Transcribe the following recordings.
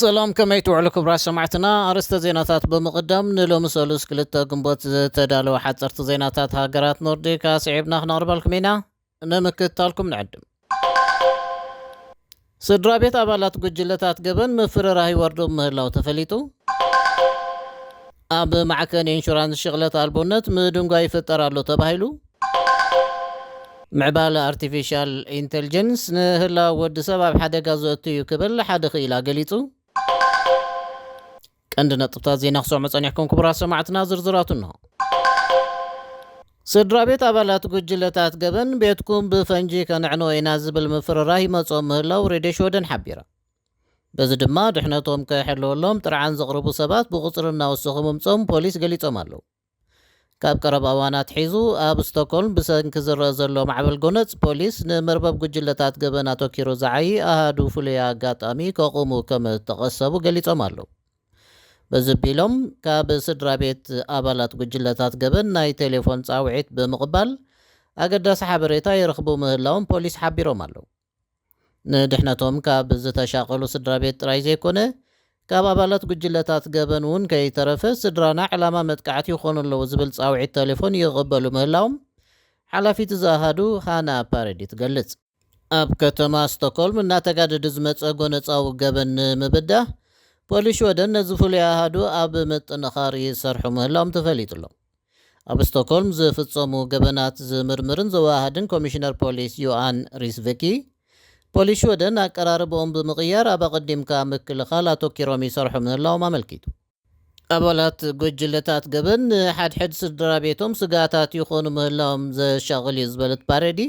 ሰላም፣ ከመይ ትውዕሉ ክቡራት ሰማዕትና? ኣርእስተ ዜናታት ብምቕዳም፣ ንሎሚ ሰሉስ ክልተ ግንቦት ዝተዳለወ ሓፀርቲ ዜናታት ሃገራት ኖርዲካ ስዒብና ክነቕርበልኩም ኢና። ንምክትታልኩም ንዕድም። ስድራ ቤት ኣባላት ጉጅለታት ገበን ምፍርራህ ይወርዶም ምህላው ተፈሊጡ። ኣብ ማዕከን ኢንሹራንስ ሽቕለት ኣልቦነት ምድንጓይ ይፍጠር ኣሎ ተባሂሉ። ምዕባለ ኣርቲፊሻል ኢንተልጀንስ ንህላው ወዲ ሰብ ኣብ ሓደጋ ዘእቱ እዩ ክብል ሓደ ክኢላ ገሊጹ። ቀንዲ ነጥብታት ዜና ክሰምዑ ጸኒሕኩም ክቡራት ሰማዕትና፣ ዝርዝራቱ እንሆ። ስድራ ቤት ኣባላት ጉጅለታት ገበን ቤትኩም ብፈንጂ ከነዕንዎ ኢና ዝብል ምፍርራህ ይመጾም ምህላው ሬድዮ ሽወደን ሓቢራ። በዚ ድማ ድሕነቶም ክሕለወሎም ጥርዓን ዘቕርቡ ሰባት ብቑጽሪ እናወሰኹ ምምጾም ፖሊስ ገሊጾም ኣለዉ። ካብ ቀረባ እዋን ኣትሒዙ ኣብ ስቶክሆልም ብሰንኪ ዝረአ ዘሎ ማዕበል ጎነጽ ፖሊስ ንመርበብ ጉጅለታት ገበን ኣተኪሩ ዝዓዪ ኣሃዱ ፍሉይ ኣጋጣሚ ከቑሙ ከም እተቐሰቡ ገሊጾም ኣለዉ። በዚ ቢሎም ካብ ስድራ ቤት ኣባላት ጉጅለታት ገበን ናይ ቴሌፎን ጻውዒት ብምቕባል ኣገዳሲ ሓበሬታ ይረኽቡ ምህላዎም ፖሊስ ሓቢሮም ኣለዉ። ንድሕነቶም ካብ ዝተሻቐሉ ስድራ ቤት ጥራይ ዘይኮነ፣ ካብ ኣባላት ጉጅለታት ገበን እውን ከይተረፈ ስድራና ዕላማ መጥቃዕቲ ይኾኑ ኣለዉ ዝብል ጻውዒት ቴሌፎን ይቕበሉ ምህላዎም ሓላፊት እዚ ኣሃዱ ሃና ፓረዲ ትገልጽ። ኣብ ከተማ ስቶክሆልም እናተጋደደ ዝመጸ ጎነጻዊ ገበን ንምብዳህ ፖሊስ ሽወደን ነዚ ፍሉይ ኣሃዱ ኣብ ምጥንኻር ይሰርሑ ምህላዎም ተፈሊጡ ኣሎ። ኣብ ስቶክሆልም ዝፍጸሙ ገበናት ዝምርምርን ዘወሃህድን ኮሚሽነር ፖሊስ ዮኣን ሪስቪኪ፣ ፖሊስ ሽወደን ኣቀራርባኦም ብምቕያር ኣብ ኣቐዲምካ ምክልኻል ኣተኪሮም ይሰርሑ ምህላዎም ኣመልኪቱ። ኣባላት ጉጅለታት ገበን ንሓድሕድ ስድራ ቤቶም ስጋታት ይኾኑ ምህላዎም ዘሻቕል እዩ ዝበለት ፓረዲ፣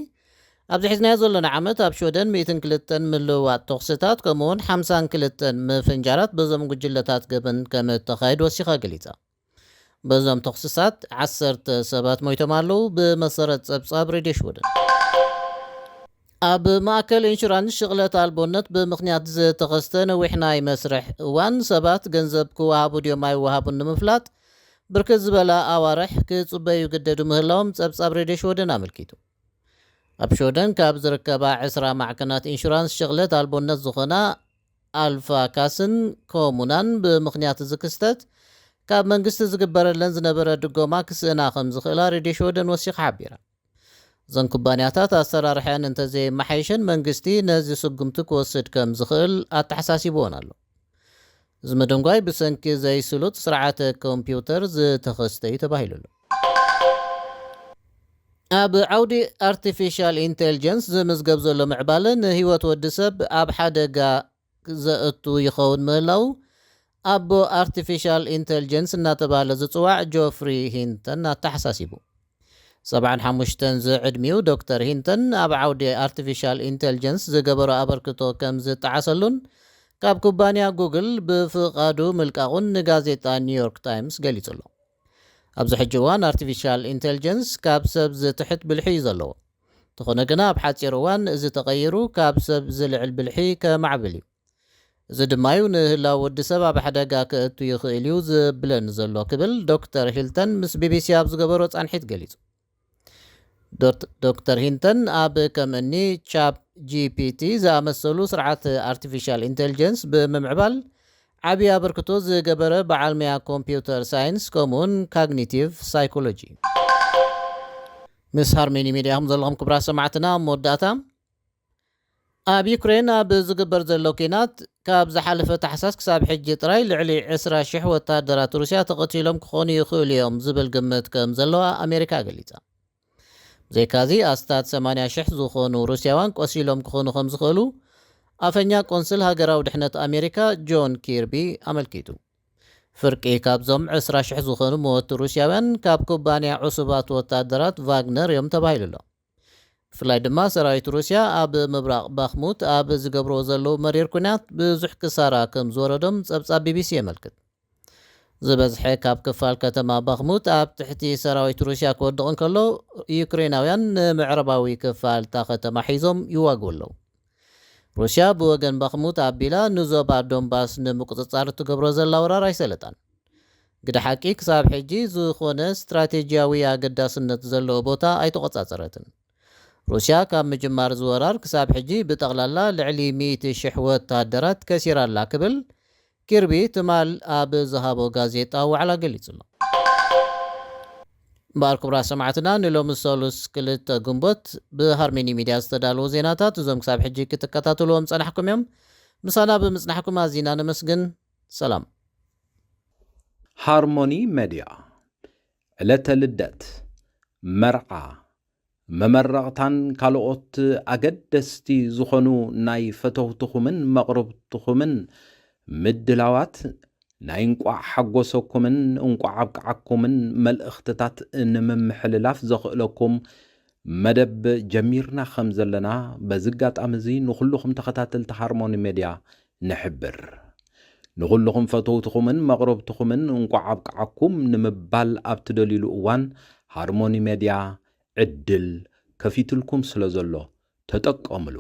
ኣብዚ ሒዝናዮ ዘለና ዓመት ኣብ ሽወደን ሚእትን ክልተን ምልውዋጥ ተኹስታት ከምኡውን ሓምሳን ክልተን ምፍንጃራት በዞም ጉጅለታት ገበን ከም እተኻየዱ ወሲኻ ገሊጻ። በዞም ተኹስታት ዓሰርተ ሰባት ሞይቶም ኣለዉ፣ ብመሰረት ጸብጻብ ሬድዮ ሽወደን። ኣብ ማእከል ኢንሹራንስ ሽቕለት ኣልቦነት ብምኽንያት ዝተኸስተ ነዊሕ ናይ መስርሕ እዋን ሰባት ገንዘብ ክወሃቡ ድዮም ኣይወሃቡን ንምፍላጥ ብርክት ዝበላ ኣዋርሕ ክጽበዩ ይግደዱ ምህላዎም ጸብጻብ ሬድዮ ሽወደን ኣመልኪቱ። ኣብ ሽወደን ካብ ዝርከባ ዕስራ ማዕከናት ኢንሹራንስ ሽቕለት ኣልቦነት ዝኾና ኣልፋ ካስን ኮሙናን ብምኽንያት እዚ ክስተት ካብ መንግስቲ ዝግበረለን ዝነበረ ድጎማ ክስእና ከም ዝኽእላ ሬድዮ ሽወደን ወሲኻ ሓቢራ። እዘን ኩባንያታት ኣሰራርሐን እንተዘየመሓየሸን መንግስቲ ነዚ ስጉምቲ ክወስድ ከም ዝኽእል ኣተሓሳሲብዎን ኣሎ። እዚ ምድንጓይ ብሰንኪ ዘይስሉጥ ስርዓተ ኮምፒውተር ዝተኸስተ እዩ ተባሂሉ ኣሎ። ኣብ ዓውዲ ኣርቲፊሻል ኢንቴልጀንስ ዝምዝገብ ዘሎ ምዕባለ ንህይወት ወዲ ሰብ ኣብ ሓደጋ ዘእቱ ይኸውን ምህላው ኣቦ ኣርቲፊሻል ኢንቴልጀንስ እናተባህለ ዝጽዋዕ ጆፍሪ ሂንተን ኣተሓሳሲቡ። ሰብዓን ሓሙሽተን ዝዕድሚኡ ዶክተር ሂንተን ኣብ ዓውዲ ኣርቲፊሻል ኢንቴልጀንስ ዝገበሮ ኣበርክቶ ከም ዝጠዓሰሉን ካብ ኩባንያ ጉግል ብፍቓዱ ምልቃቑን ንጋዜጣ ኒውዮርክ ታይምስ ገሊጹ ኣሎ። ኣብዚ ሕጂ እዋን ኣርቲፊሻል ኢንቴልጀንስ ካብ ሰብ ዝትሕት ብልሒ እዩ ዘለዎ። እንተኾነ ግና ኣብ ሓፂር እዋን እዚ ተቐይሩ ካብ ሰብ ዝልዕል ብልሒ ከማዕብል እዩ። እዚ ድማዩ ንህላው ወዲ ሰብ ኣብ ሓደጋ ከእቱ ይኽእል እዩ ዝብለኒ ዘሎ ክብል ዶክተር ሂልተን ምስ ቢቢሲ ኣብ ዝገበሮ ጻንሒት ገሊጹ። ዶክተር ሂንተን ኣብ ከም እኒ ቻፕ ጂፒቲ ዝኣመሰሉ ስርዓት ኣርቲፊሻል ኢንቴልጀንስ ብምምዕባል ዓብዪ ኣበርክቶ ዝገበረ በዓል መያ ኮምፒውተር ሳይንስ ከምኡውን ካግኒቲቭ ሳይኮሎጂ። ምስ ሃርሜኒ ሚድያ ከም ዘለኹም ክቡራት ሰማዕትና ኣብ መወዳእታ ኣብ ዩክሬን ኣብ ዝግበር ዘሎ ኲናት ካብ ዝሓለፈ ታሕሳስ ክሳብ ሕጂ ጥራይ ልዕሊ ዕስራ ሽሕ ወታደራት ሩስያ ተቐቲሎም ክኾኑ ይኽእሉ እዮም ዝብል ግምት ከም ዘለዋ ኣሜሪካ ገሊጻ። ብዘይካዚ ኣስታት ሰማንያ ሽሕ ዝኾኑ ሩስያውያን ቆሲሎም ክኾኑ ከም ዝኽእሉ ኣፈኛ ቆንስል ሃገራዊ ድሕነት ኣሜሪካ ጆን ኪርቢ ኣመልኪቱ። ፍርቂ ካብዞም ዕስራ ሽሕ ዝኾኑ መወቲ ሩስያውያን ካብ ኩባንያ ዕሱባት ወታደራት ቫግነር እዮም ተባሂሉ ኣሎ። ብፍላይ ድማ ሰራዊት ሩስያ ኣብ ምብራቕ ባክሙት ኣብ ዝገብርዎ ዘለዉ መሪር ኩናት ብዙሕ ክሳራ ከም ዝወረዶም ጸብጻብ ቢቢሲ የመልክት። ዝበዝሐ ካብ ክፋል ከተማ ባክሙት ኣብ ትሕቲ ሰራዊት ሩስያ ክወድቕ እንከሎ፣ ዩክሬናውያን ንምዕራባዊ ክፋል እታ ከተማ ሒዞም ይዋግኡ ኣለዉ። ሩስያ ብወገን ባክሙት ኣቢላ ንዞባ ዶንባስ ንምቁጽጻር እትገብሮ ዘላ ወራር ኣይሰለጣን። ግደ ሓቂ ክሳብ ሕጂ ዝኾነ ስትራቴጂያዊ ኣገዳስነት ዘለዎ ቦታ ኣይተቖጻጸረትን። ሩስያ ካብ ምጅማር ዝወራር ክሳብ ሕጂ ብጠቕላላ ልዕሊ ሚእቲ ሽሕ ወታደራት ከሲራ ኣላ ክብል ኪርቢ ትማል ኣብ ዝሃቦ ጋዜጣ ዋዕላ ገሊጹ ኣሎ። እምበኣር ክቡራት ሰማዕትና፣ ንሎሚ ሰሉስ ክልተ ግንቦት ብሃርመኒ ሚድያ ዝተዳለዉ ዜናታት እዞም ክሳብ ሕጂ ክትከታተልዎም ጸናሕኩም እዮም። ምሳና ብምጽናሕኩም ኣዚና ነመስግን። ሰላም። ሃርሞኒ መድያ፣ ዕለተ ልደት፣ መርዓ፣ መመረቕታን ካልኦት ኣገደስቲ ዝኾኑ ናይ ፈተውትኹምን መቕርብትኹምን ምድላዋት ናይ እንቋዕ ሓጎሰኩምን እንቋዕ ኣብቅዓኩምን መልእኽትታት ንምምሕልላፍ ዘኽእለኩም መደብ ጀሚርና ከም ዘለና በዚ ኣጋጣሚ እዚ ንኹልኹም ተኸታተልቲ ሃርሞኒ ሜድያ ንሕብር። ንኹልኹም ፈተውትኹምን መቕረብትኹምን እንቋዕ ኣብቅዓኩም ንምባል ኣብ ትደልዩሉ እዋን ሃርሞኒ ሜድያ ዕድል ከፊትልኩም ስለ ዘሎ ተጠቀምሉ።